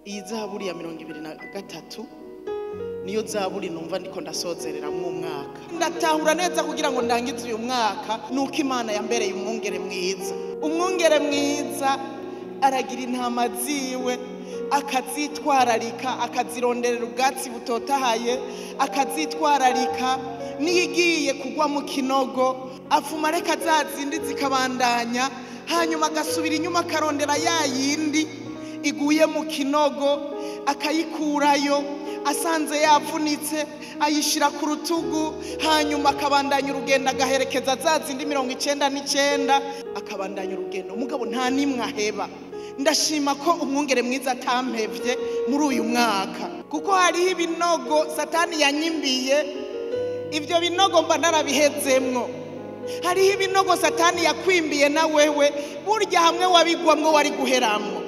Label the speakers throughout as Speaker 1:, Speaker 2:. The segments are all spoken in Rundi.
Speaker 1: Iyi zaburi ya 23 niyo zaburi numva ndiko ndasozereramwo umwaka. Ndatahura neza kugira ngo ndangize uyu mwaka nuko Imana yambereye umwungere mwiza. Umwungere mwiza aragira intama ziwe, akazitwararika, akazironderera ubwatsi butotahaye, akazitwararika. Niyo igiye kugwa mu kinogo afuma reka za zindi zikabandanya, hanyuma agasubira inyuma akarondera ya yindi iguye mu kinogo akayikurayo, asanze yavunitse ayishira ku rutugu, hanyuma akabandanya urugendo agaherekeza za zindi 99, akabandanya urugendo. Mugabo nta nimwe aheba. Ndashima ko umwungere mwiza atampevye muri uyu mwaka, kuko hariho ibinogo Satani yanyimbiye, ivyo binogo mba narabihezemwo. Hariho ibinogo Satani yakwimbiye na wewe, burya hamwe wabigwamwo wari guheramwo.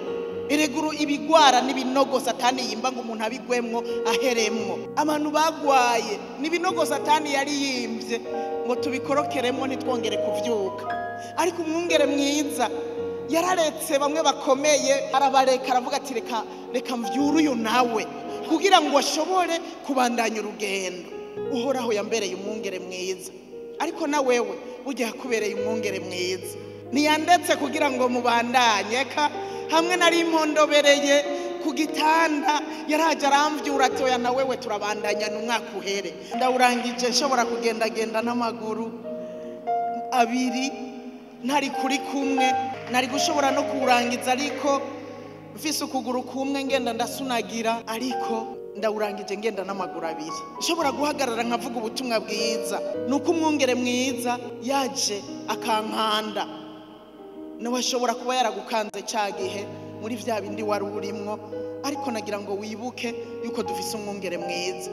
Speaker 1: Ereguru ibigwara n'ibinogo Satani yimba ngo umuntu abigwemwo aheremwo. Abantu bagwaye n'ibinogo Satani yari yimvye ngo tubikorokeremwo ntitwongere kuvyuka. Ariko umwungere mwiza yararetse bamwe bakomeye, arabareka, aravuga ati reka reka mvyure uyu nawe kugira ngo ashobore kubandanya urugendo. Uhoraho yambereye umwungere mwiza, ariko na wewe burya yakubereye umwungere mwiza. Ntiyandetse kugira ngo mubandanye ka hamwe nari impondobereye ku gitanda, yaraje aramvyura ati oya na wewe turabandanya n'umwaka uhere. Ndawurangije nshobora kugendagenda n'amaguru abiri, ntari kuri kumwe, nari gushobora no kuwurangiza ariko mfise ukuguru kumwe ngenda ndasunagira, ariko ndawurangije ngenda n'amaguru abiri. Nshobora guhagarara nkavuga ubutumwa bwiza. Nuko umwungere mwiza yaje akankanda, nawe ashobora kuba yaragukanze cya gihe muri vya bindi wari urimwo, ariko nagira ngo wibuke yuko dufise umwungere mwiza.